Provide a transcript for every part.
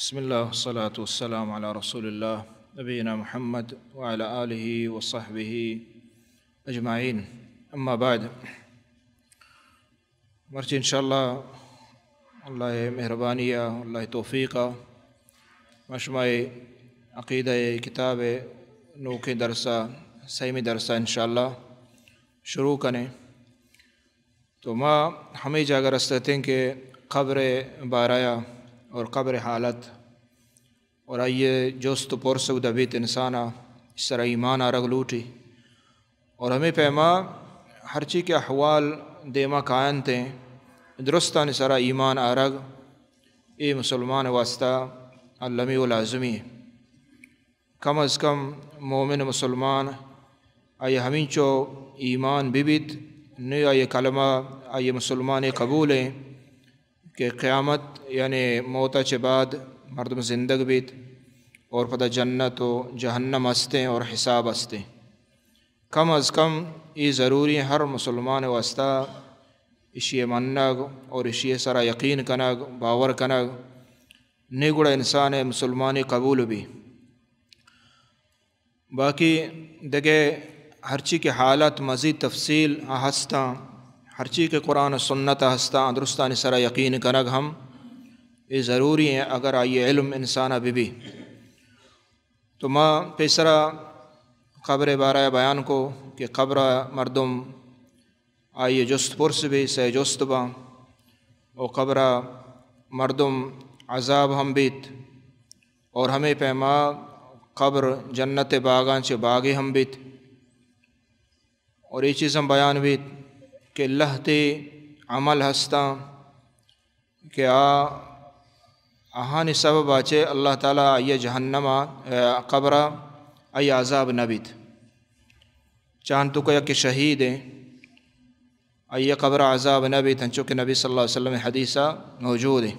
بسم اللہ، والصلاة والسلام علی رسول اللہ، نبینا محمد وعلی آلہ وصحبہ اجمعین۔ اما بعد، مرچی انشاءاللہ اللہ مہربانی ءَ، اللہ توفیق ءَ، ما شمئے عقیدہ کتاب نوکیں درس ءَ، سیمی درس ءَ انشاءاللہ شروع کنیں۔ تو ما ہمے جاگہ رستیں کہ قبر بارہ ءَ اور قبر حالت اور آئی ءِ جست و پرس اودا بیت، انسان ءَ سرا ایمان آرگ لوٹی۔ اور ہمے پیما ہرچی کہ احوال دیما کاینت ایں، درستانی سرا ایمان آرگ، اے مسلمان واسطہ المی و لازمی ایں۔ کم از کم مومن مسلمان آئی ہمینچو ایمان ببیت، نی آئی کلمہ، آئی مسلمانی قبول ایں کہ قیامت یعنی موت ءَ چہ بعد مردم زندگ بیت اور پدا جنت و جہنم ہستیں اور حساب ہستیں۔ کم از کم اے ضروری ایں ہر مسلمان واسطہ اشی منگ اور اشی سرا یقین کنگ، باور کنگ، نی گڑا انسان مسلمانی قبول بی۔ باقی دگہ ہرچی کہ حالت مزید تفصیل ءَ ہستاں، ہرچی کہ قرآن و سنت ءَ ہستاں، درستانی سرا یقین کنگ ہم اے ضروری ایں، اگر آئی علم انسان ءَ ببی۔ تو ما پیسرا قبر بارہ ءَ بیان کو کہ قبر ءَ مردم آئی جست پرس بی، سئے جست باں، و قبر ءَ مردم عذاب ہم بیت، اور ہمے پیما قبر جنت باغاں چہ باغے ہم بیت۔ اور اے چیز ہم بیان بیت کہ لہتے عمل ہستاں کہ آ، آہانی سبب ءَ چہ اللہ تعالیٰ آئی جہنم ءَ، قبر ءَ آئی عذاب نہ بیت۔ چانتو کہ یک شہید ایں، آئی قبر ءَ عذاب نہ بیت، انچو کہ نبی صلی اللہ علیہ وسلم حدیث ءَ موجود ایں۔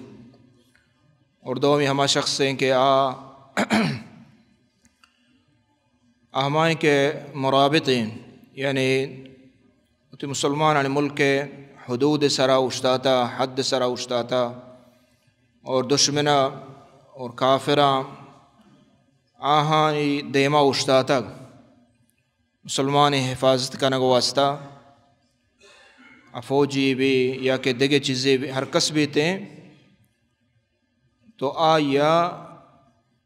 اور دومی ہما شخص ایں کہ آ ہمائیں کہ مرابط ایں، یعنی وتی مسلمانانی ملک ءِ حدود سرا اوشتاتا، حد سرا اوشتاتا، اور دشمنا اور کافراں آہانی دیما اوشتاتگ، مسلمانی حفاظت کنگ واسطہ، آ فوجی بی یا کہ دگہ چیزے بی، ہر کس بیتیں، تو آئی ءَ،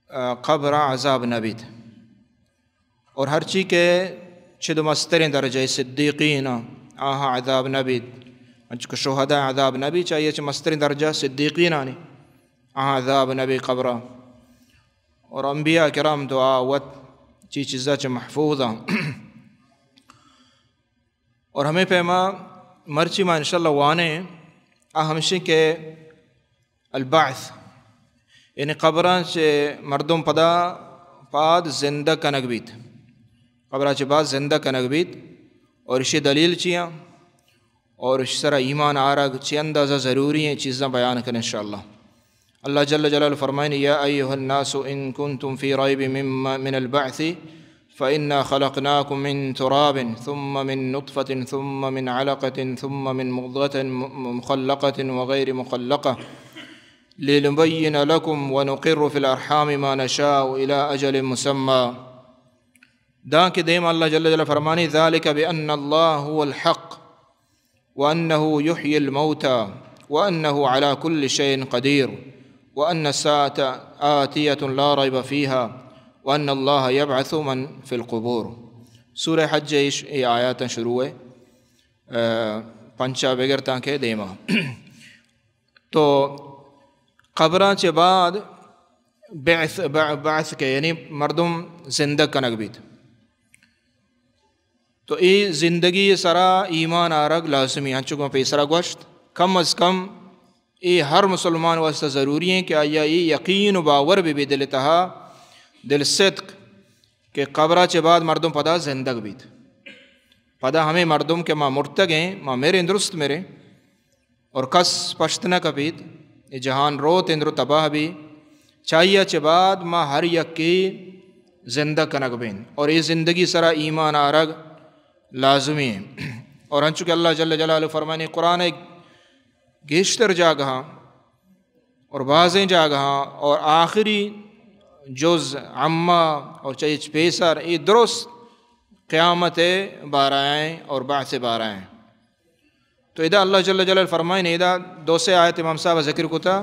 آ، قبر ءَ عذاب نہ بیت۔ اور ہرچی کہ چد مستریں درجہ صدیقین، آہاں عذاب نہ بیت، انچو کہ شہداء عذاب نہ بیت، چہ آئی ءَ چہ مستریں درجہ صدیقینانی، آہاں عذاب نہ بیت قبر ءَ۔ اور انبیاء کرام تو آ وت چی چیزا چہ محفوظ ایں۔ اور ہمے پیما مرچی ما انشاءاللہ وانیں، آ ہمشی کہ البعث، یعنی قبراں چہ مردم پدا پاد زندگ کنگ بیت، قبراں چہ بعد زندگ کنگ بیت، اور اشی دلیل چیاں، اور اشی سرا ایمان آرگ چی اندازہ ضروری ایں، چیزاں بیان کن انشاءاللہ۔ اللہ جل جلالہ فرمائیں، يا أيها الناس إن كنتم في ريب مما، من البعث فإنا خلقناكم من تراب ثم من نطفة ثم من علقة ثم من مضغة م-، مخلقة وغير مخلقة لنبين لكم ونقر في الأرحام ما نشاء إلى أجل مسمى۔ دانکہ دیم اللہ جل جلالہ فرمانی، ذلك بأن الله هو الحق وأنه يحيي الموتى وأنه على كل شيء قدير وأن الساعة آتية لا ريب فيها وأن الله يبعث من في القبور۔ سورہ حج اش اے آیاتاں شروع ایں، آ، پنچا بگر تاں کہ دیما۔ تو قبراں چہ بعد بعث، بع-، بعث کہ یعنی مردم زندگ کنگ بیت۔ تو اے زندگی سرا ایمان آرگ لازمی، انچو کہ ما پیسرا گوشت، کم از کم اے ہر مسلمان واسطہ ضروری ایں کہ آئی ءَ اے یقین و باور بہ بی دل تہا، دل صدق، کہ قبر ءَ چہ بعد مردم پدا زندگ بیت۔ پدا ہمے مردم کہ ما مرتگ ایں، ما مریں، درست مریں، اور کس پشت نہ کپیت، اے جہان روت اندر و تباہ بی، چہ آئی ءَ چہ بعد ما ہر یکے زندگ کنگ بیں، اور اے زندگی سرا ایمان آرگ لازمی ایں۔ اور انچو کہ اللہ جل جلالہ فرمانی قرآن ءِ گیشتر جاگہاں، اور بازیں جاگہاں، اور آخری جز عما اور چہ اچ پیسر، اے درست قیامت بارہ ایں اور بعث بارہ ایں۔ تو ادا اللہ جل جلالہ فرمائیں، ادا دو سے آیت امام صاحب ذکر کتا۔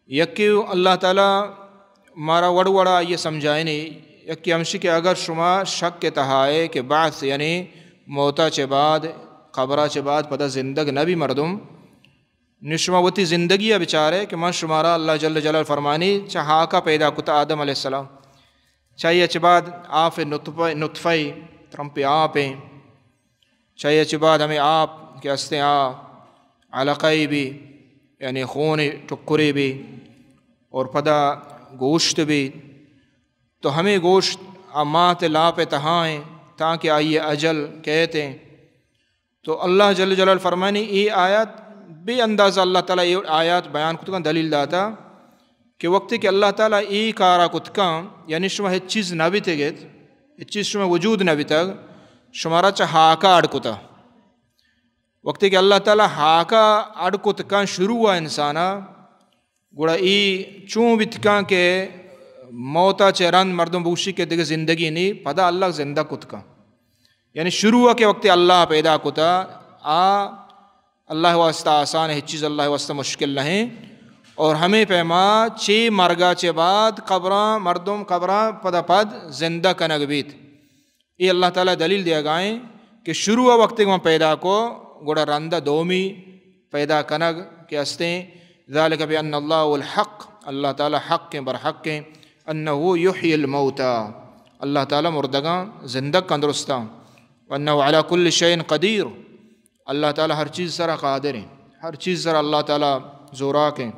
یکی اللہ تعالی مارا وڑ وڑا یہ سمجھائیں، یکی ہمشی کہ اگر شما شک تہائے کہ بعث یعنی موتا چہ بعد، قبرا چہ بعد پدا زندگ نبی مردم، نی شما وتی زندگی ء بچارے کہ من شمارا، اللہ جل جلالہ فرمانی، چہ ہاکا پیدا کتا آدم علیہ السلام، چہ آئی ء چہ بعد آف نطفہ، نطفہ ترمپے آپ ایں، چہ آئی ء چہ بعد ہمیں آپ کہ ہستیں آ علقہ بی، یعنی خون ٹکرے بی، اور پدا گوشت بی، تو ہمیں گوشت آ مات لاپ تہائیں تاکہ آئی اجل کہتے۔ تو اللہ جل جلالہ فرمانی، اے آیات بے اندازہ اللہ تعالی اے آیات بیان کتگاں، دلیل داتا کہ وقتی کہ اللہ تعالی اے کارا کتگاں، یعنی شما ہچ چیز نہ بیتگت، ہچ چیز شما وجود نہ بیتگ، شمارا چہ ہاکا اڈ کتا۔ وقتی کہ اللہ تعالی ہاکا اڈ کتگاں شروع انسانا، گڑا ای چون بیت کن کہ موتا چہ رند مردم بوشی کہ دگہ زندگی نی، پدا اللہ زندہ کت کن۔ یعنی شروع کہ وقت اللہ پیدا کتا، آ اللہ واسطہ آسان ہے، ہچ چیز اللہ واسطہ مشکل نہیں۔ اور ہمیں پیما چے مرگا چہ بعد قبراں، مردم قبراں پدا پد زندہ کنگ بیت۔ اے اللہ تعالی دلیل دیگائیں کہ شروع وقت کہ من پیدا کو، گڑا رندہ دومی پیدا کنگ کہ ہستیں، ذالک بان اللہ الحق، اللہ تعالی حق ہیں، برحق ہیں، انہ یحیی الموتی، اللہ تعالی مردگاں زندگ کن درستاں، وانہ علی کل شیء قدیر، اللہ تعالی ہر چیز سرا قادر ہیں، ہر چیز سرا اللہ تعالی زوراک ہیں۔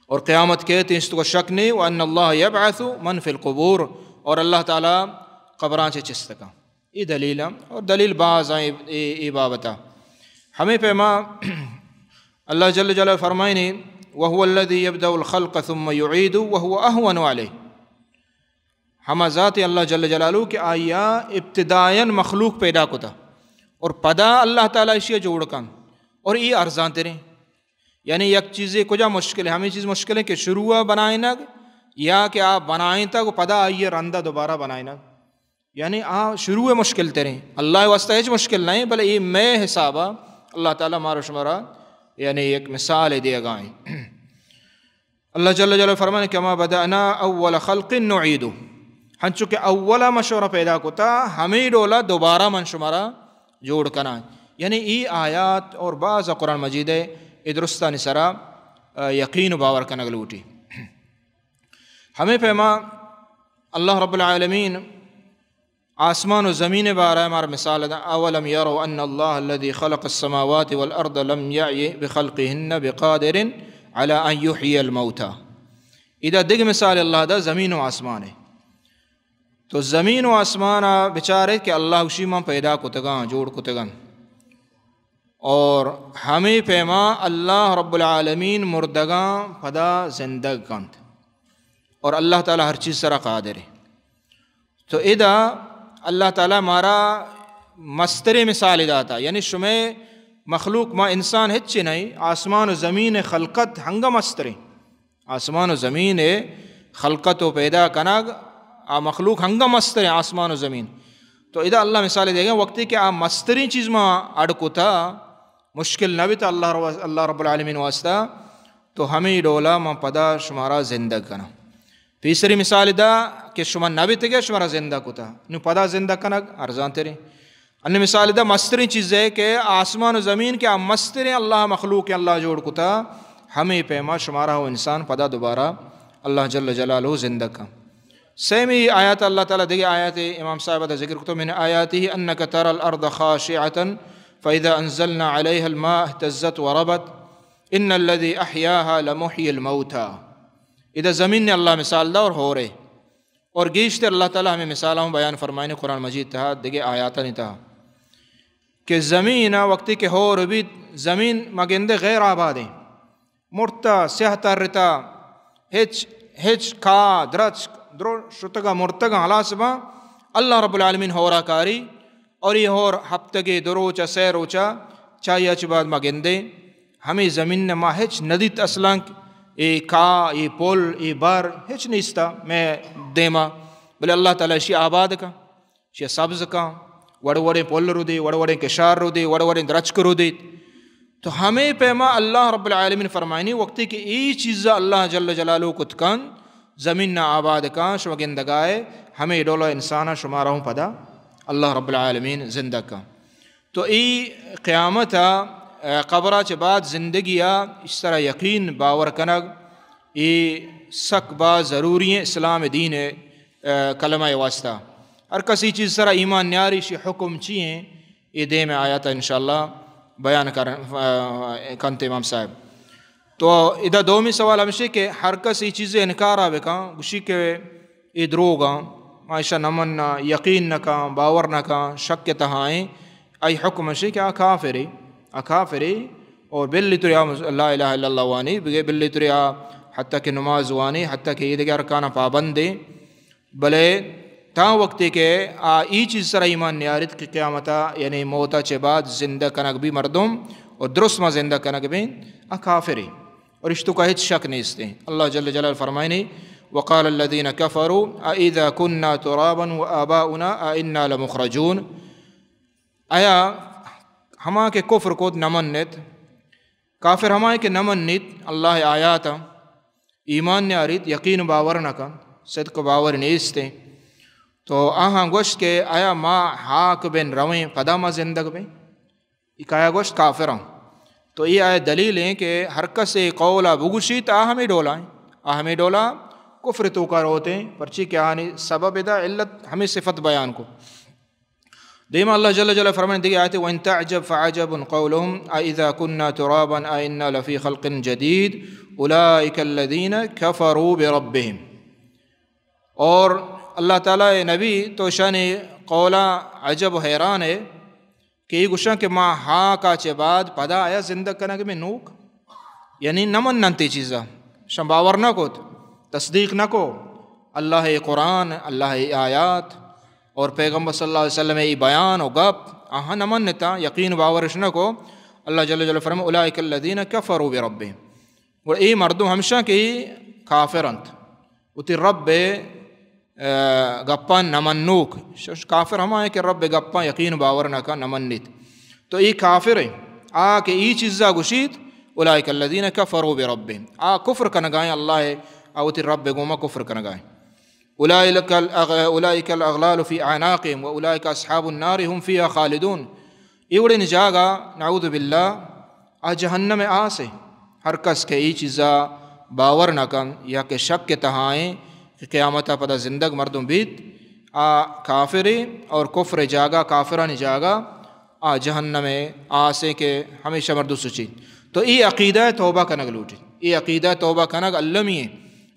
اور قیامت کہتے ہیں، اس کو شک نہیں، وان اللہ یبعث من فی القبور، اور اللہ تعالی قبراں چہ چست کن۔ یہ دلیل ہیں، اور دلیل باز ہیں اے، اے بابتا۔ ہمیں پیما اللہ جل جلالہ فرمائنے، وهو الذی یبدأ الخلق ثم یعیده وهو اهون علیہ۔ ہما ذات اللہ جل جلالہ کہ آیا ابتدائیاً مخلوق پیدا کتا اور پدا اللہ تعالی اشیا جوڑ کن، اور یہ ارزان تریں۔ یعنی یک چیزے کجا مشکل ہے؟ ہمیں چیز مشکل ہے کہ شروع بنائینگ، یا کہ آ بنائینتگ و پدا آئیے رندہ دوبارہ بنائینگ۔ یعنی آ شروع مشکل تریں۔ اللہ واسطہ ہچ مشکل نہیں، بلے یہ مئے حسابا اللہ تعالی مارا شمارا یعنی یک مثال دیگائیں۔ اللہ جل جلالہ فرمانے، کما بدأنا اول خلق نعیدہ، ہنچو کہ اولا من شمارا پیدا کتا، ہمیں ڈولا دوبارہ من شمارا جوڑ کناں۔ یعنی ای آیات اور بعض قرآن مجید ہے، ای درستانی سرا، آ، یقین و باور کنگ لوٹی۔ ہمیں پیما اللہ رب العالمین آسمان و زمین بارہ مار مثال دا، اولم یروا ان اللہ الذی خلق السماوات والارض لم یعی بخلقهن بقادر علی ان یحیی الموتی۔ ادا دگہ مثال اللہ دا زمین و آسمان ہے۔ تو زمین و آسمان بچارے کہ اللہ اشی من پیدا کتگاں، جوڑ کتگاں۔ اور ہمیں پیما اللہ رب العالمین مردگاں پدا زندگ کنت۔ اور اللہ تعالی ہر چیز سرا قادر ہے۔ تو ادا اللہ تعالی مارا مستریں مثال داتا، یعنی شمے مخلوق ما انسان ہچ نہیں، آسمان و زمین خلقت ہنگا مستریں۔ آسمان و زمین خلقت و پیدا کنگ، آ مخلوق ہنگا مستریں آسمان و زمین۔ تو ادا اللہ مثال دے گا، وقتی کہ آ مستریں چیز ما اڈ کتا، مشکل نہ بیتا اللہ رو-، اللہ رب العالمین واسطہ، تو ہمیں ڈولا من پدا شمارا زندگ کناں۔ پیسری مثال دا کہ شما نہ بیتگے، شمارا زندہ کتا، نو پدا زندہ کنگ ارزان تریں۔ ان مثال دا مستریں چیز ہے کہ آسمان و زمین کہ آ مستریں اللہ مخلوق اللہ جوڑ کتا، ہمیں پیما شمارا و انسان پدا دوبارہ اللہ جل جلالہ زندہ کن۔ سیمی آیات اللہ تعالی دگہ آیات امام صاحب دا ذکر کتو، من آیاته انک تری الارض خاشعة فاذا انزلنا علیها الماء اهتزت وربت ان الذی احیاها لمحیی الموتی۔ ادا زمین نے اللہ مثال دا اور ہورے۔ اور گیشتر اللہ تعالی ہمیں مثالاں بیان فرمائنے قرآن مجید تہا، دگہ آیاتانی تہا، کہ زمین وقتی کہ ہور بیت، زمین مگندے غیر آبادیں، مرتا، سیاہ ترتا، ہچ، ہچ کا، درچک، درو شتگا مرتگا ہلاس باں، اللہ رب العالمین ہورا کاری، اور یہ ہور ہفتگے دو روچا، سے روچا، چاہیا چہ بعد مگندے، ہمیں زمین ما ہچ ندیت اصلاً، اے کاہ، اے پل، اے بر، ہچ نیستا مئے دیما، بلے اللہ تعالی اشی آباد کن، اشی سبز کن، وڑ وڑیں پل رودی، وڑ وڑیں کشار رودی، وڑ وڑیں درچک رودی۔ تو ہمے پیما اللہ رب العالمین فرمائنی، وقتی کہ اے چیزا اللہ جل جلالہ کت کن، زمین نا آباد کن، شما گندگائے، ہمے ڈولا انسانا شمارا ہوں پدا اللہ رب العالمین زندگ کن۔ تو اے قیامت ء، قبر ء چہ بعد زندگی ء، ایشی سرا یقین باور کنگ، اے سک باز ضروری ہیں اسلام دین ء، کلمہ ء واسطہ۔ ہر کس اے چیز سرا ایمان نیاری، اشی حکم چی ہیں، اے دیم آیات انشاءاللہ بیان کر، کنت امام صاحب۔ تو ادا دومی سوال ہمشی کہ ہر کس اے چیز انکار ء بکن، گوشی کہ اے دروگ آں، ما ایشا نہ مناں، یقین نہ کاں، باور نہ کاں، شک ء تہا ایں، آئی حکم اشی کہ آ کافرے، آ کافرے، اور بلی تریا لا الہ الا اللہ وانی، بگے بلی تریا حتی کہ نماز وانی، حتی کہ ایدگہ ارکاناں پابندے، بلے تاں وقتے کہ آ ای چیز سرا ایمان نیاریت کہ قیامتا، یعنی موتا چہ بعد زندہ کنگ بی مردم، اور درست ما زندہ کنگ بی، آ کافرے۔ اور اشتو کا ہچ شک نیست ہیں۔ اللہ جل جلالہ فرمائنی، وقال الذين كفروا أإذا كنا ترابا وآباؤنا أإنا لمخرجون۔ آیا ہما کہ کفر کوت نہ منت، کافر ہما کہ نہ منیت اللہ آیاتا، ایمان نیاریت، یقین باور نہ کن، صدق باور نیست ہیں، تو آہاں گوشت کہ آیا ما ہاک بن رویں، پدا ما زندگ بیں؟ اے کایا گوشت کافراں۔ تو اے آئے دلیل ہیں کہ ہر کس اے قولا بگوشیت، آ ہمیں ڈولا ہیں۔ آ ہمیں ڈولا کفر توکا روتے ہیں، پرچی کہ آنی سبب ادا علت ہمیں صفت بیان کو۔ دیما اللہ جل جلالہ فرمائیں دیگہ آیت، وَإِن تَعْجَبْ فَعَجَبٌ قَوْلُهُمْ أَإِذَا كُنَّا تُرَابًا أَإِنَّا لَفِي خَلْقٍ جَدِيدٍ أُولَٰئِكَ الَّذِينَ كَفَرُوا بِرَبِّهِمْ۔ اور اللہ تعالی اے نبی تو شان قولا عجب و حیران ہے کہ اے گوشاں کہ ما ہاکا چہ بعد پدا آیا زندگ کنگ میں نوک، یعنی نہ مننت اے چیزا، شان باور نہ کوت، تصدیق نہ کو اللہ اے قرآن، اللہ اے آیات اور پیغمبر صلی اللہ علیہ وسلم اے بیان و گپ، آہاں نہ منتا، یقین باورش نہ کو۔ اللہ جل جلالہ فرمائے، اولئک الذین کفروا بربہم، گڑا اے مردم ہمشاں کہ اے کافر انت، وتی رب ء، آ، گپاں نہ منوک۔ ش-، کافر ہما ہے کہ رب ء گپاں یقین باور نہ کن، نہ منیت۔ تو اے کافر ہیں، آ کہ اے چیزا گوشیت، اولئک الذین کفروا بربہم، آ کفر کنگائیں اللہ ء، آ وتی رب ء گوما کفر کنگائیں۔ اولئک الأغ-، اولئک الاغلال فی اعناقہم و اولئک اصحاب النار هم فیها خالدون۔ اے وڑیں جاگہ، نعوذ باللہ، آ جہنم ء آس ء۔ ہر کس کہ اے چیزا باور نہ کن یا کہ شک ء تہا ایں کہ قیامت ء پدا زندگ مردم بیت، آ کافرے اور کفر ء جاگہ، کافرانی جاگہ، آ جہنم ء آس ء کہ ہمیشہ مردم سچیت۔ تو اے عقیدہ ء توبہ کنگ لوٹیت۔ اے عقیدہ ء توبہ کنگ المی ایں،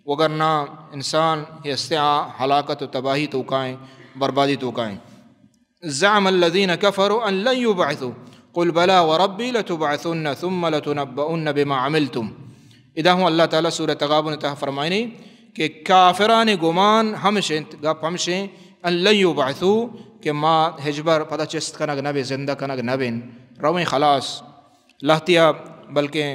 وگرنہ انسان کہ ہستے آ ہلاکت و تباہی توکائیں، بربادی توکائیں۔ زعم الذين كفروا أن لن يبعثوا قل بلى وربي لتبعثن ثم لتنبؤن بما عملتم۔ ادا ہوں اللہ تعالی سورہ تغابن تہا فرمائنی کہ کافرانی گمان ہمش انت، گپ ہمش انت، ان لن یبعثوا، کہ ما ہچبر پدا چست کنگ نہ بیں، زندہ کنگ نہ بیں۔ رویں خلاص۔ لہتیا بلکہ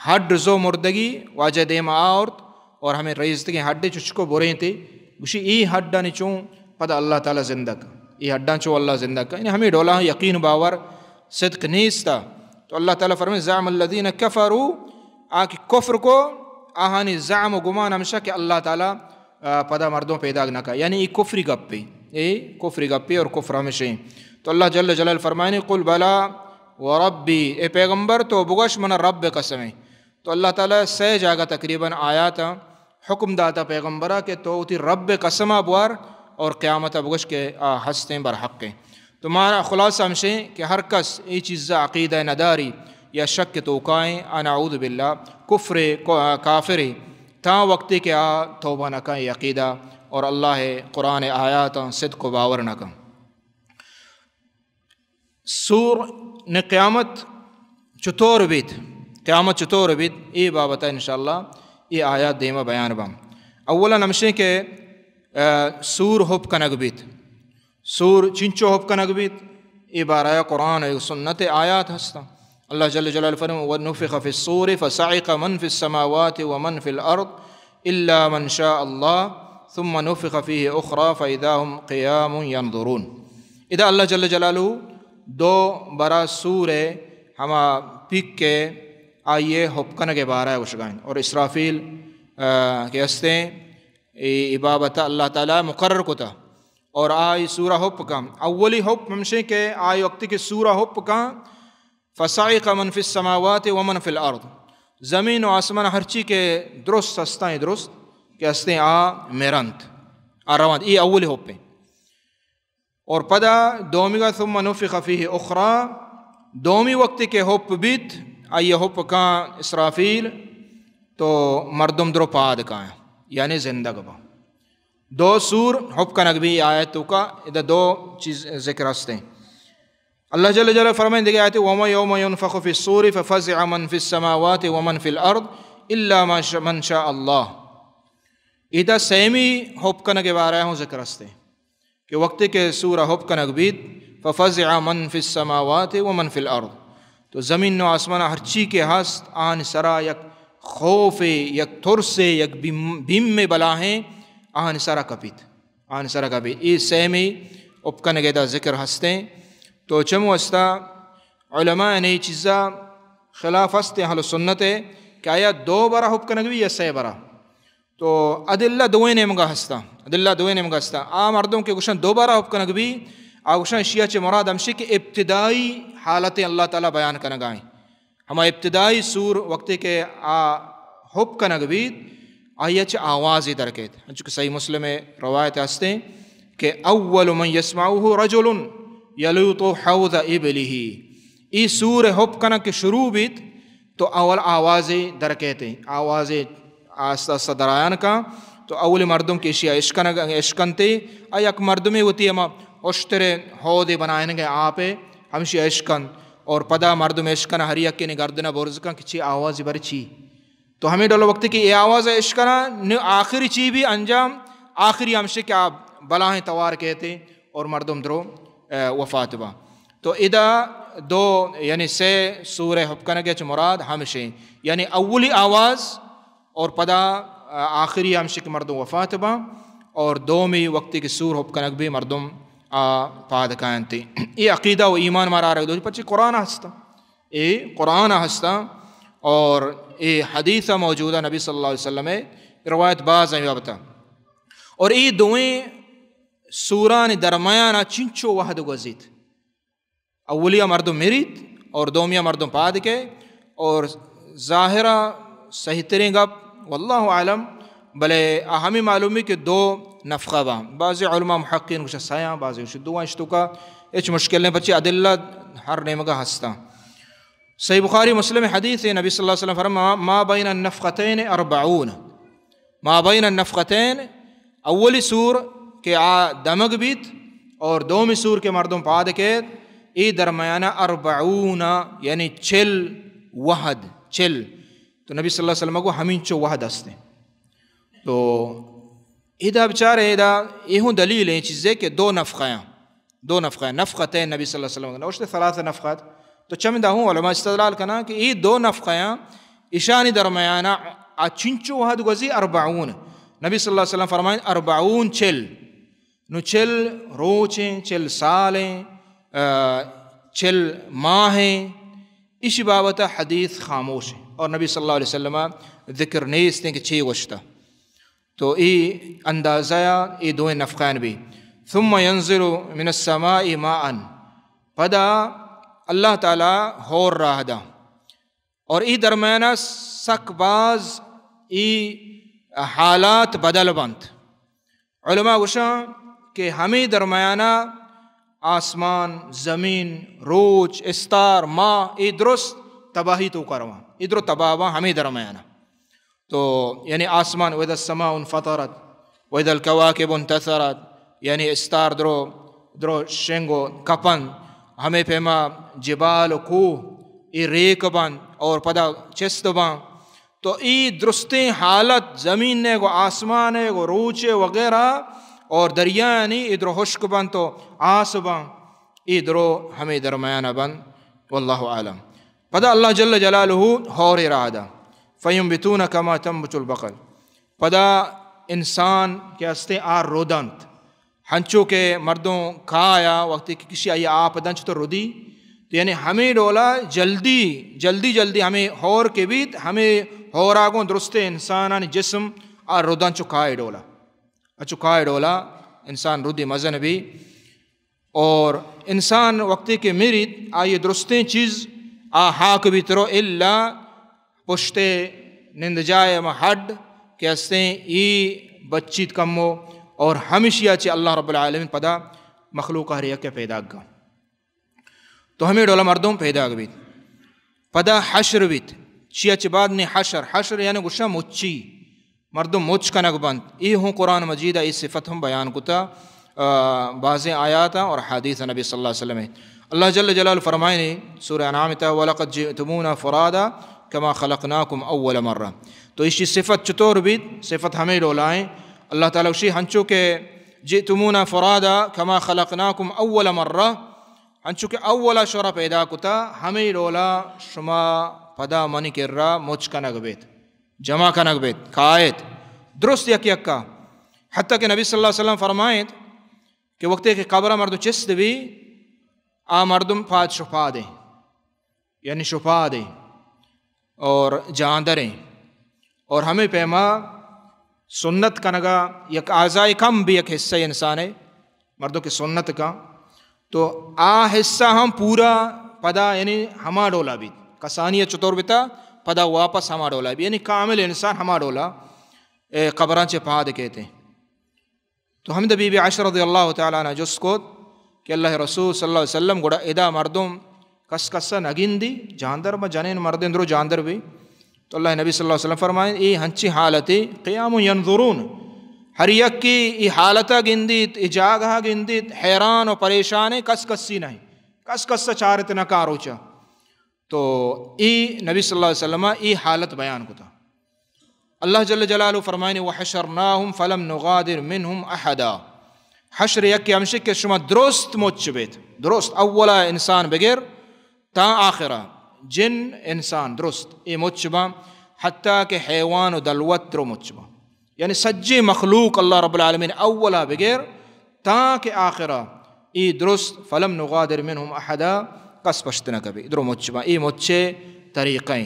ہڈ زو مردگی واجہ دیما آورت اور ہمیں ریزتگیں ہڈے چچکو برینتے، گوشی، اے ہڈانی چون پدا اللہ تعالی زندگ، اے ہڈاں چون اللہ زندگ کا؟ یعنی ہمیں ڈولا یقین باور صدق نیستا۔ تو اللہ تعالی فرمائے، زعم الذين كفروا، آ کہ کفر کو، آہانی زعم و گمان ہمشہ کہ اللہ تعالی، آ، پدا مردم پیداگ نہ کا۔ یعنی اے کفری گپے، اے کفری گپے اور کفر ہمشیں۔ تو اللہ جل جلال فرمائنی، قل بلى وربي، اے پیغمبر تو بگوش من رب قسمیں۔ تو اللہ تعالی سہ جاگہ تقریباً آیاتاں حکم داتا پیغمبرا کہ تو وتی رب قسما بوار اور قیامتا بگوش کہ آ ہستیں برحقیں۔ تو مارا خلاصہ ہمشیں کہ ہر کس اے چیزا عقیدہ نداری یا شک توکائیں، آ نعوذ باللہ کفر کو-، کافر، تاں وقتی کہ آ توبہ نہ کن اے عقیدہ اور اللہ قرآن آیاتاں صدق و باور نہ کن۔ سور نے قیامت چطور بیت؟ قیامت چطور بیت؟ اے بابت انشاءاللہ اے آیات دیما بیان باں۔ اولاً ہمشیں کہ، آ، سور ہب کنگ بیت۔ سور چنچو ہب کنگ بیت؟ اے بارہ قرآن و سنت آیات ہستاں۔ اللہ جل جلالہ فرمائے: "ونفخ فی الصور فصعق من فی السماوات ومن فی الارض الا من شاء اللہ ثم نفخ فیہ اخری فاذا هم قیام ینظرون۔" ادا اللہ جل جلالہ دو برا سور ءِ ہما پیک ءِ آئی ءِ ہپ کنگ ءِ بارہ ءَ گوشگائیں۔ اور اسرافیل، آ، کہ ہستیں، اے، اے بابت اللہ تعالی مقرر کتا۔ اور آئی سورہ ہپ کن۔ اولی ہپ ہمشیں کہ آئی وقتی کہ سورہ ہپ کن، فصعق من فی السماوات ومن فی الارض، زمین و آسمان ہرچی کہ درست ہستاں، درست کہ ہستیں، آ مرنت، آ روانت۔ اے اولی ہپیں۔ اور پدا دومیگا ثم نفخ فیہ اخری، دومی وقتی کہ ہپ بیت، آئی ہپ کن اسرافیل، تو مردم درو پاد کائیں، یعنی زندگ با۔ دو سور ہپ کنگ بی آیت کا، ادا دو چیز ذکر ہستیں۔ اللہ جل جلالہ فرمائیں دیگہ آیت، وما یوم ینفخ فی الصور ففزع من فی السماوات ومن فی الارض الا ما ش-، من شاء اللہ۔ ادا سیمی ہپ کنگ بارہ ہوں ذکر ہستیں کہ وقتی کہ سورہ ہپ کنگ بیت، ففزع من فی السماوات ومن فی الارض، تو زمین و آسمان ہرچی کہ ہست، آن سرا یک خوف، یک ترس، یک بیم، بیم بلاہیں آن سرا کپیت، آن سرا کپیت۔ اے سیمی ہپ کنگ ادا ذکر ہستیں۔ تو چمو استا علماء نے چیزا خلاف ہستیں اہل سنت ہے کہ آیا دو برا ہپ کنگ بی یا سہ برا؟ تو ادلہ دوئیں نیمگا ہستاں، ادلہ دوئیں نیمگا ہستاں۔ آ مردم کہ گوشن دوبارہ ہپ کنگ بی، آ گوشن اشیا چہ مراد ہمشی کہ ابتدائی حالت اللہ تعالی بیان کنگائیں۔ ہما ابتدائی سور وقتی کہ آ ہپ کنگ بیت، آئی چہ آوازی درکیت۔ انچو کہ صحیح مسلم روایت ہستیں کہ اول من یسمعه رجل یلوط حوض ابله۔ ای سور ہپ کنگ کہ شروع بیت، تو اول آوازے درکیتے، آوازے آستہ آستہ درایان کن، تو اولی مردم کہ اشیا اشکنگ، اشکنتے، آ یک مردمے وتی ہما اشترے ہودے بنائینگے آپے، ہمشی اشکن، اور پدا مردم اشکن ہر یکینی گردنہ برز کن کہ چی آوازی بر چی۔ تو ہمے ڈول وقتی کہ اے آواز اشکنا، نو آخری چی بی انجام، آخری ہمشی کہ آ بلاہیں توار کیتے، اور مردم درو، اے، وفات با۔ تو ادا دو، یعنی سے سورہ ہپ کنگ چہ مراد ہمشیں، یعنی اولی آواز اور پدا، اے، آخری ہمشی کہ مردم وفات با، اور دومی وقتی کہ سور ہپ کنگ بی مردم آ پاد کاینتی۔ اے عقیدہ و ایمان مارا آرگ دو، پچی قرآن ہستا۔ اے قرآن ہستا اور اے حدیث موجودہ نبی صلی اللہ علیہ وسلم روایت باز ہیں بابتا۔ اور اے دوئیں سورانی درمیانا چنچو وہد گوزیت۔ اولیا مردم مریت اور دومیا مردم پاد کے، اور ظاہرا صحیح ترین گپ، واللہ اعلم، بلے آ ہمیں معلومی کہ دو نفخہ با۔ بعضی علماء محققین گوشا سیاں، بعضی گوشا دو، اشتوکا ہچ مشکل نہیں، پچی ادلہ ہر نیمگا ہستا۔ صحیح بخاری مسلم حدیث ہے، نبی صلی اللہ علیہ وسلم فرما، ما بین النفختین اربعون، ما بین النفختین، اولی سور کہ آ دمگ بیت اور دومی سور کہ مردم پاد کیت، ای درمیانہ اربعون، یعنی چل وہد، چل۔ تو نبی صلی اللہ علیہ وسلم کو ہمینچو وہد ہستے۔ تو ادا بچار ادا یہ ہوں دلیل ہیں چیزیں کہ دو نفخہ ہیں۔ دو نفخہ، نفختین نبی صلی اللہ علیہ وسلم نوشتے ثلاث نفخات۔ تو چمدا ہوں علماء استدلال کنا کہ اے دو نفخیاں اشانی درمیانا آ چنچو وہد گوزی اربعون۔ نبی صلی اللہ علیہ وسلم فرمائیں اربعون چل۔ نو چل روچیں، چل سالیں، آ، چل ماہیں، اشی بابت حدیث خاموش ہیں۔ اور نبی صلی اللہ علیہ وسلم ذکر نیستیں کہ چی گوشتا۔ تو ای اندازہ ای دوئیں نفخان بی۔ ثم ينزل من السماء ماء۔ پدا اللہ تعالی ہور راہ دا۔ اور ای درمیانہ سک باز ای حالات بدل بنت۔ علماء گوشاں کہ ہمیں درمیانہ آسمان، زمین، روچ، استار، ماہ، ای درست تباہی توکا رواں۔ ای درو تباہ باں ہمیں درمیانہ۔ تو یعنی آسمان، واذا السماء انفطرت، واذا الكواكب انتثرت، یعنی استار درو، درو شنگ و کپن، ہمیں پیما جبال و کوہ، ای ریک بند اور پدا چست بند۔ تو ای درستیں حالت زمین نے گو آسمان نے گو روچ وغیرہ اور دریانی ای درو ہشک بند تو آس بند، ای درو ہمیں درمیانہ بند۔ واللہ اعلم۔ پدا اللہ جل جلالہ ہورے راہ دا، فینبتون کما تنبت البقل، پدا انسان کہ ہستیں آ ردنت، ہنچو کہ مردم کایا وقتی کہ کشی آئی آپ دنت چطور ردی، تو یعنی ہمے ڈولا جلدی، جلدی، جلدی ہمے ہور کہ بیت، ہمے ہورا گوں درستیں انسانانی جسم آ ردنت چو کائے ڈولا۔ اچو کائے ڈولا انسان ردی مزن بی۔ اور انسان وقتی کہ مریت، آئی درستیں چیز آ ہاک بیت رو الا پشتے نند جائے ہما ہڈ کہ ہستیں ای بچیت کمو، اور ہمشیا چہ اللہ رب العالمین پدا مخلوق ہر یک پیدا گا۔ تو ہمے ڈولا مردم پیدا بیت۔ پدا حشر بیت۔ چیا چہ بعد نی حشر، حشر یعنی گوشا مچی، مردم مچ کنگ بنت۔ اے ہوں قرآن مجید ء اے صفت ہم بیان کتا، آ، بازیں آیات اور حدیث نبی صلی اللہ علیہ وسلم ء۔ اللہ جل جلالہ فرمائنے سورہ انعام تا، ولقد جئتمونا فرادا کما خلقناکم اول مرہ۔ تو ایشی صفت چطور بیت؟ صفت ہمے ڈولائیں۔ اللہ تعالی گوشی ہنچو کہ جئتمونا فرادا کما خلقناکم اول مرہ، انچو کہ اولا شما را پیدا کتا، ہمے ڈولا شما پدا منی کرا مچ کنگ بیت، جمع کنگ بیت، کائیت، درست یک یکا۔ حتیٰ کہ نبی صلی اللہ علیہ وسلم فرمائیت کہ وقتی کہ قبر مردم چست بی، آ مردم پاد شپادیں، یعنی شپادیں اور جاندریں، اور ہمے پیما سنت کنگا یک اعضائے کم بی، یک حصہ انسانے مردم کہ سنت کا، تو آ حصہ ہم پورا پدا یعنی ہما ڈولا بیت۔ کسانی چطور بیتا، پدا واپس ہما ڈولا بیت، یعنی کامل انسان ہما ڈولا، اے، قبراں چہ پاد کیتے۔ تو ہمدا بی بی عائشہ رضی اللہ تعالی عنہ جست کت کہ اللہ رسول صلی اللہ علیہ وسلم، گڑا ادا مردم کس کسا نگندی؟ جاندر، ما جنین مردین درو جاندر بی؟ تو اللہ نبی صلی اللہ علیہ وسلم فرمائیں، اے ہنچی حالتے، قیام ینظرون، ہر یکی ای حالتا گندیت، ای جاگہا گندیت، حیران و پریشانیں، کس کسی نہیں، کس کسا چارت نہ کاروچا۔ تو ای نبی صلی اللہ علیہ وسلم ای حالت بیان کتا۔ اللہ جل جلالہ فرمائنے، وحشرناہم فلم نغادر منہم احدا۔ حشر یکے ہمشی کہ شما درست مچ بیت، درست اولا انسان بگر تا آخرا، جن انسان درست اے مچ باں، حتیٰ کہ حیوان و دلوت درو مچ باں۔ یعنی سجیں مخلوق اللہ رب العالمین اولا بگر تاں کہ آخرا ای درست، فلم نغادر منہم احدا، کس پشت نہ کبی، درو مچ باں۔ ای مچے طریقہ ایں۔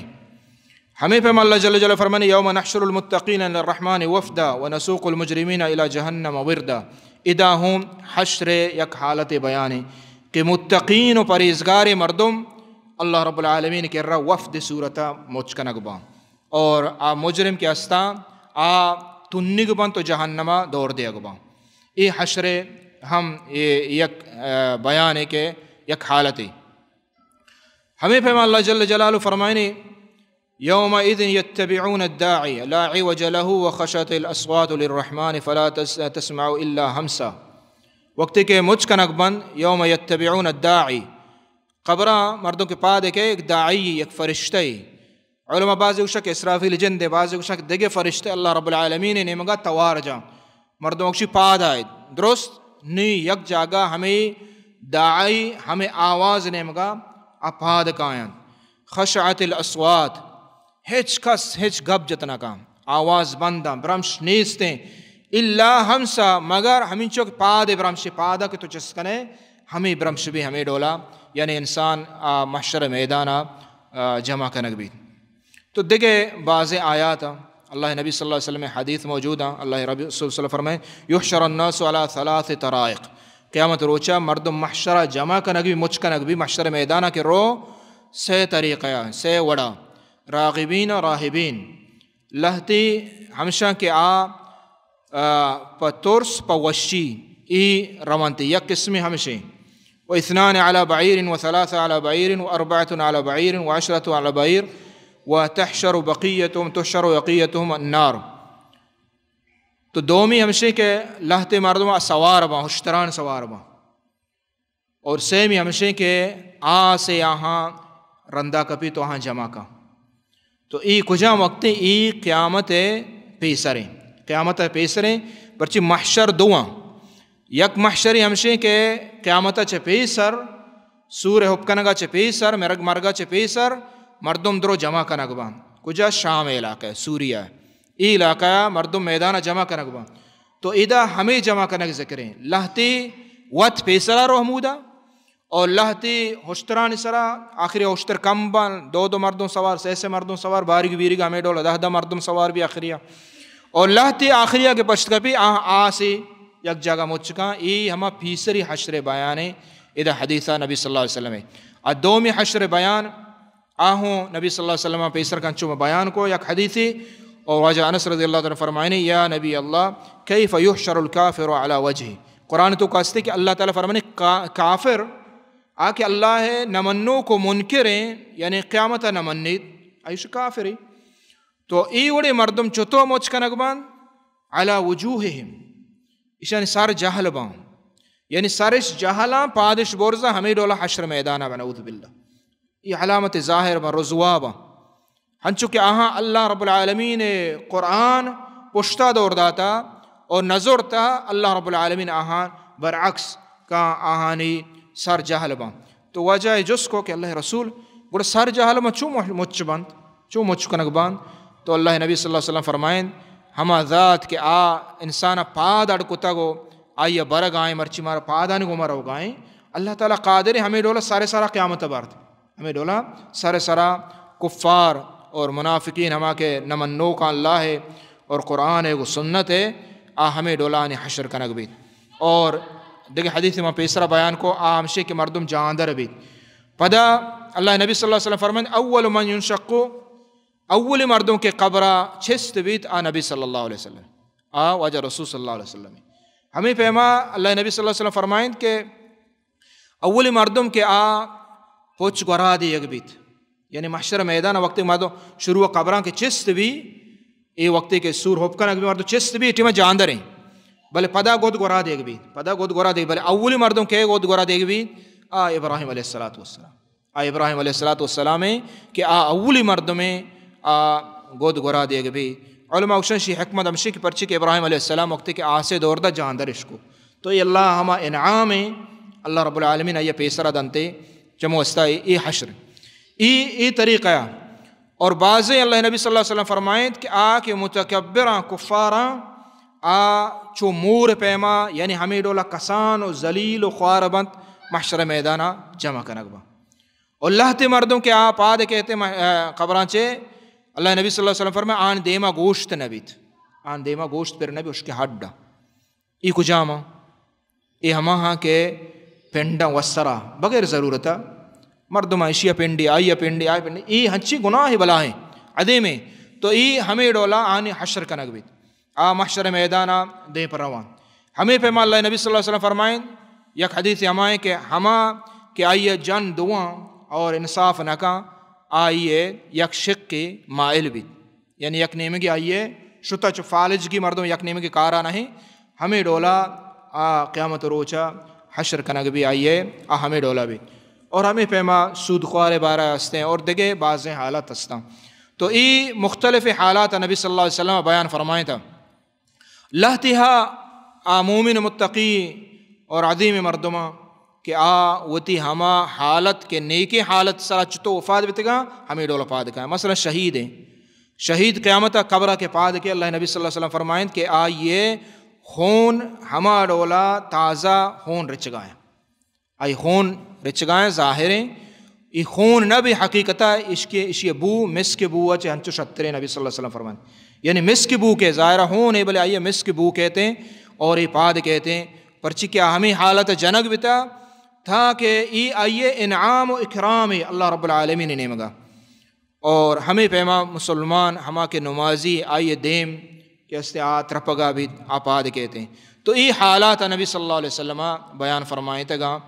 ہمے پیم اللہ جل جلالہ فرمانے، یوم نحشر المتقین الی الرحمن وفدا ونسوق المجرمین الی جہنم وردا۔ ادا ہوں حشر یک حالت بیانے کہ متقین و پریزگار مردم اللہ رب العالمین کرا وفد صورتا مچ کنگ باں۔ اور آ مجرم کہ استاں، آ تنگ بنت و جہنما دور دیگ باں۔ اے حشر ہم اے یک، آ، بیانے کہ یک حالتے۔ ہمے پیما اللہ جل جلالہ فرمائنے، یومئذ یتبعون الداعی لا عوج لہ وخشعت الاصوات للرحمن فلا تس-، تسمع الا ہمسا۔ وقتی کہ مچ کنگ بنت، یوم یتبعون الداعی، قبراں مردم کہ پاد کئے، یک داعی، یک فرشتہ ای۔ علماء بعضی گوشاں کہ اسرافیل جندے، بعضی گوشاں کہ دگہ فرشتہ اللہ رب العالمین نیمگا توار جاں۔ مردم گوشی پاد آئیت۔ درست نی، یک جاگہ ہمے داعی، ہمے آواز نیمگا آ پاد کاینت۔ خشعت الاصوات، ہچ کس ہچ گپ جت نہ کن، آواز بنداں، برمش نیستیں۔ الا ہمسا، مگر ہمینچو کہ پاد برمش، پادا کہ تو چست کنے، ہمے برمش بی، ہمے ڈولا، یعنی انسان آ محشر میدانا، آ، جمع کنگ بیت۔ تو دگہ بازیں آیات اللہ نبی صلی اللہ علیہ وسلم حدیث موجود ہیں، اللہ رب صلی اللہ علیہ وسلم فرمائے، یحشر الناس علی ثلاث طرائق، قیامت روچا مردم محشر جمع کنگ بی، مچ کنگ بی، محشر میدانا کہ رو، سے طریقہ، سے وڑا، راغبین و راہبین، لہتے ہمشاں کہ آ، آ، پہ ترس، پہ وشی، ای رونت، یک قسمی ہمشیں۔ و اثنان علی بعیر و ثلاثہ علی بعیر و اربعۃ علی بعیر و عشرۃ علی بعیر و تحشر بقیتہم، تحشر بقیتہم النار۔ تو دومی ہمشیں کہ لہتے مردم آ سوار باں، ہشتران سوار باں۔ اور سیمی ہمشیں کہ آس ء آہاں رندا کپی تو آہاں جمع کن۔ تو ای کجام وقت ای قیامت ء پیسریں، قیامت ء پیسریں، پرچی محشر دو آں۔ یک محشری ہمشیں کہ قیامت ء چہ پیسر سور ءِ ہپ کنگ ءَ چہ پیسر، مرگ، مرگ ءَ چہ پیسر مردم درو جمع کنگ بنت۔ کجا؟ شام ءِ علاقہ ءَ، سوریہ ءِ۔ اے علاقہ ءَ مردم میدان ءَ جمع کنگ بنت۔ تو ادا ہمے جمع کنگ ذکر ایں۔ لہتے وت پیسر ءَ رو ہمودا، اور لہتے ہشترانی سرا، آخری ہشتر کم بنت، دو دو مردم سوار، سے سے مردم سوار، باریگ بیریگ ہمے ڈول دہ دہ مردم سوار بی آخری ءَ۔ اور لہتے آخری ءَ کہ پشت کپی، آ آسے یک جاگہ مچ کن۔ اے ہما پیسری حشر ءِ بیان ایں۔ ادا حدیث ءَ نبی صلی اللہ علیہ وسلم ءِ۔ آ دومی حشر ءِ بیان، آ ہوں نبی صلی اللہ علیہ وسلم ءَ پیسر کن چو بیان کو یک حدیثے، اور واجہ انس رضی اللہ تعالیٰ عنہ فرمائنی، یا نبی اللہ، کیف یحشر الکافر علی وجهه؟ قرآن ءِ توکا استے کہ اللہ تعالیٰ فرمائنی، کا-، کافر، آ کہ اللہ ءِ نہ منوک و منکر ایں، یعنی قیامت ءَ نہ منیت، ایش کافرے۔ تو اے وڑیں مردم چتو مچ کنگ بنت؟ علی وجوههم، ایشانی سر جہل بنت، یعنی سرش جہل اں، پادش برز اں، ہمے ڈول ءَ حشر ءِ میدان ءَ بنت، نعوذ باللہ۔ اے علامت ظاہر بنت، رسوا بنت۔ ہنچو کہ آہاں اللہ رب العالمین ءِ قرآن پشتا دور داتا اور نہ زرتا، اللہ رب العالمین آہاں برعکس کاں، آہانی سر جہل بنت۔ تو واجہ ءَ جست کو کہ اللہ ءِ رسول، گڑا سر جہل بنت چو مچ بنت، چو مچ کنگ بنت؟ تو اللہ ءِ نبی صلی اللہ علیہ وسلم فرمائنت، ہما ذات کہ آ انسان ءَ پاد اڈ کتگ و آئی ءَ برگ ءَ ایں، مرچی مارا پادانی گوما روگ ءَ ایں، اللہ تعالیٰ قادر ایں ہمے ڈول ءَ سر سرا قیامت ءَ بارت۔ ہمے ڈول ءَ سر سرا کفار اور منافقین، ہما کہ نہ منوکاں اللہ ءِ اور قرآن ءِ گوں سنت ءِ، آ ہمے ڈول ءَ آنی حشر کنگ بیت۔ اور دگہ حدیثے ما پیسرا بیان کو، آ ہمشی کہ مردم جاندر بیت۔ پدا اللہ ءِ نبی صلی اللہ علیہ وسلم فرمائنت، اول من ینشق، اولی مردم کہ قبر ءَ چست بیت، آ نبی صلی اللہ علیہ وسلم، آ واجہ رسول صلی اللہ علیہ وسلم۔ ہمے پیما اللہ ءِ نبی صلی اللہ علیہ وسلم فرمائنت کہ اولی مردم کہ آ پچ گورا دیگ بیت، یعنی محشر ءِ میدان ءَ وقتے مردم شروع قبراں کہ چست بی، اے وقتے کہ سور ہپ کنگ بی، مردم چست بی، اے ٹیما جاندر ایں، بلے پدا گد گورا دیگ بی، پدا گد گورا دیگ، بلے اولی مردم کہ گد گورا دیگ بی، آ ابراہیم علیہ الصلوۃ والسلام۔ آ ابراہیم علیہ الصلوۃ والسلام ایں کہ آ اولی مردم ایں، آ گد گورا دیگ بی۔ علماء گوشن شی حکمت ہمشی کہ پرچی کہ ابراہیم علیہ السلام وقتے کہ آسے دور دا جاندر اش کو۔ تو اے اللہ ءِ ہما انعام ایں، اللہ رب العالمین آئی ءَ پیسرا دنتے، چمو استا اے، اے حشر۔ اے، اے طریقہ ایں۔ اور بازیں اللہ ءِ نبی صلی اللہ علیہ وسلم فرمائنت کہ آ کہ متکبراں، کفاراں، آ چو مور ءِ پیما، یعنی ہمے ڈول ءَ کسان و ذلیل و خوار بنت، محشر ءِ میدان ءَ جمع کنگ بنت۔ اور لہتے مردم کہ آ پاد کئیت مح-، آ، قبراں چہ، اللہ ءِ نبی صلی اللہ علیہ وسلم فرمائنت، آہانی دیما گوشت نہ بیت، آہانی دیما گوشت پر نہ بیت، اشکیں ہڈ اں۔ اے کجام اں؟ اے ہما ہاں کہ پنڈاں وسرا بغیر ضرورت ءَ مردماں، اشی ءِ پنڈے، آئی ءِ پنڈے، آئی ءِ پنڈے، اے ہنچیں گناہ بلاہیں عظیم ایں۔ تو اے ہمے ڈول ءَ آہانی حشر کنگ بیت۔ آ محشر ءِ میدان ءَ دیم پہ روان۔ ہمے پیما اللہ ءِ نبی صلی اللہ علیہ وسلم فرمائنت، یک حدیثے ہما ایں کہ ہما کہ آئی ءِ جن دواں اور انصاف نہ کن، آئی ءِ یک شقے مائل بیت۔ یعنی یک نیمگے آئی ءِ شتہ، چو فالج گی مردم یک نیمگے کارا نہ ایں، ہمے ڈول ءَ آ قیامت ءِ روچ ءَ حشر کنگ بی آئی ءِ، آ ہمے ڈول ءَ بی۔ اور ہمے پیما سود خوار ءِ بارہ ءَ ہستیں اور دگہ بازیں حالت ہستاں۔ تو اے مختلف حالات نبی صلی اللہ علیہ وسلم بیان فرمائنتا۔ لہتے ہا آ مومن متقی اور عظیم مردماں کہ آ وتی ہما حالت کہ نیکیں حالت سرا چتو وفات بیتگاں، ہمے ڈول پاد کاں۔ مثلاً شہید ایں، شہید قیامت ءَ قبر ءَ کہ پاد کئے، اللہ ءِ نبی صلی اللہ علیہ وسلم فرمائنت کہ آئی ءِ خون ہما ڈولا تازہ خون رچگا ایں۔ آئی خون رچگا ایں، ظاہر ایں۔ اے خون نہ بی، حقیقتا اشکے، اشی بو مسک بو ءَ چہ ہنچو شتریں، نبی صلی اللہ علیہ وسلم فرمائنت۔ یعنی مسک بو کہ ظاہر خون ایں، بلے آئی ءَ مسک بو کئیت ایں اور اے پاد کئیت ایں۔ پرچی کہ آ ہمے حالت ءَ جنگ بیتا تاکہ اے آئی ءِ انعام و اکرام ایں اللہ رب العالمین ءِ نیمگا۔ اور ہمے پیما مسلمان ہما کہ نمازی آئی ءِ دیم کہ استے آ ترپگا بیت، آ پاد کئیت ایں۔ تو اے حالات نبی صلی اللہ علیہ وسلم بیان فرمائینتگاں۔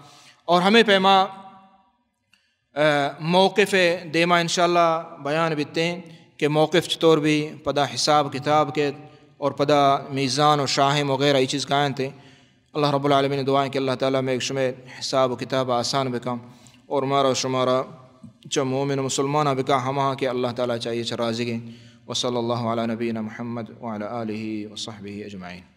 اور ہمے پیما، آ، موقف دیما انشاءاللہ بیان بیت ایں کہ موقف چطور بی، پدا حساب کتاب کئیت اور پدا میزان و شاہم وغیرہ اے چیز کاینت ایں۔ اللہ رب العالمین دعا ایں کہ اللہ تعالیٰ مئے شمئے حساب و کتاب آسان بکاں اور مارا و شمارا چہ مومن و مسلماناں بکاں، ہماہاں کہ اللہ تعالیٰ چہ آئی ءَ چہ راضی ایں۔ وصلی اللہ علی نبینا محمد وعلی آلہ وصحبہ اجمعین۔